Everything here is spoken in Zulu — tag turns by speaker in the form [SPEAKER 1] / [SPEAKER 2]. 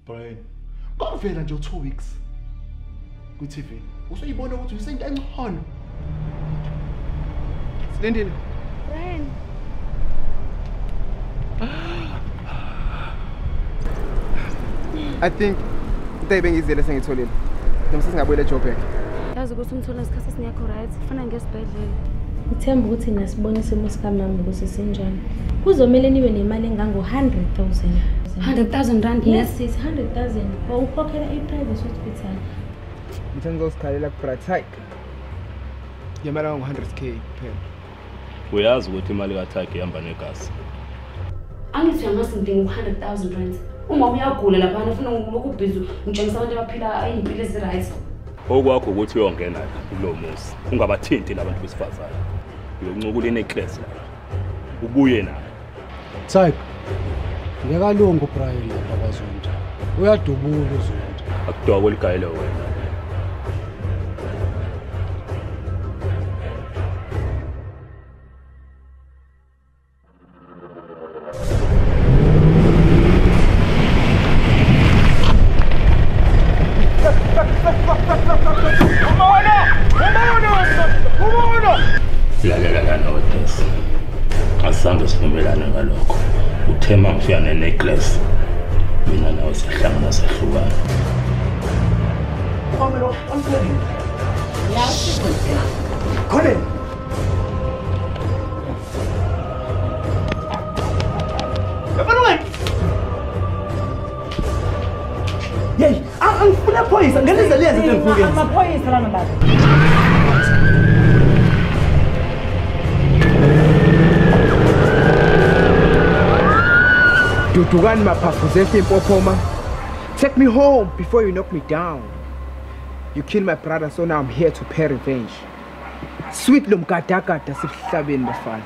[SPEAKER 1] Brian, kwavela nje 2 weeks ku TV. Usuyibona ukuthi usento engcono.
[SPEAKER 2] Silindile.
[SPEAKER 3] Brian.
[SPEAKER 2] I think into ebengizele sengitholile. Noma sesingabuyela eJoburg.
[SPEAKER 3] Yazi ukuthi umthola isikhathi esingekho right, fana ngesibhedlela.
[SPEAKER 4] Ngithemba ukuthi nasibona isimo sikamama ukuthi sinjani. Kuzomela nibe nemali engango 100,000.
[SPEAKER 3] 100,000 rand?
[SPEAKER 4] Yes, it's 100,000. Ukhokhela i-private hospital.
[SPEAKER 2] Ngithe ngizosikhalela ku-Bright. Ngemali engango 100k kuphela.
[SPEAKER 5] Uyazi ukuthi imali kaThike ihamba negazi.
[SPEAKER 3] Angithi uyamazi ngidinga 100,000 rand. Uma uyagula lapha ufuna lokhu busy ngitshengisa abantu abaphila impilo ezi-right.
[SPEAKER 5] Okwakho ukuthi uyongena kulo muzi ungabathinti labantu besifazane. Uyoncukula inecklace la. Ubuye nayo.
[SPEAKER 6] Type. Ngekalungu Brian lapha kwaZondi. Uyadubula uZondi.
[SPEAKER 5] Akudokwe ligayele wena. Lalela lana wethu. Asange sivumelane ngalokho. Uthema ngifika ne-necklace. Mina nawe sihlangana sehlukana.
[SPEAKER 1] Colin. Yey, angifuna phoyisa, ngelize liyenze into engifuna.
[SPEAKER 7] Amaphoyisa lana baba.
[SPEAKER 2] Dudukani maphaphu zehle impophoma. Take me home before you knock me down. You killed my brother, so now I'm here to pay revenge. Sweet lomgadagada sihlabeni bafana.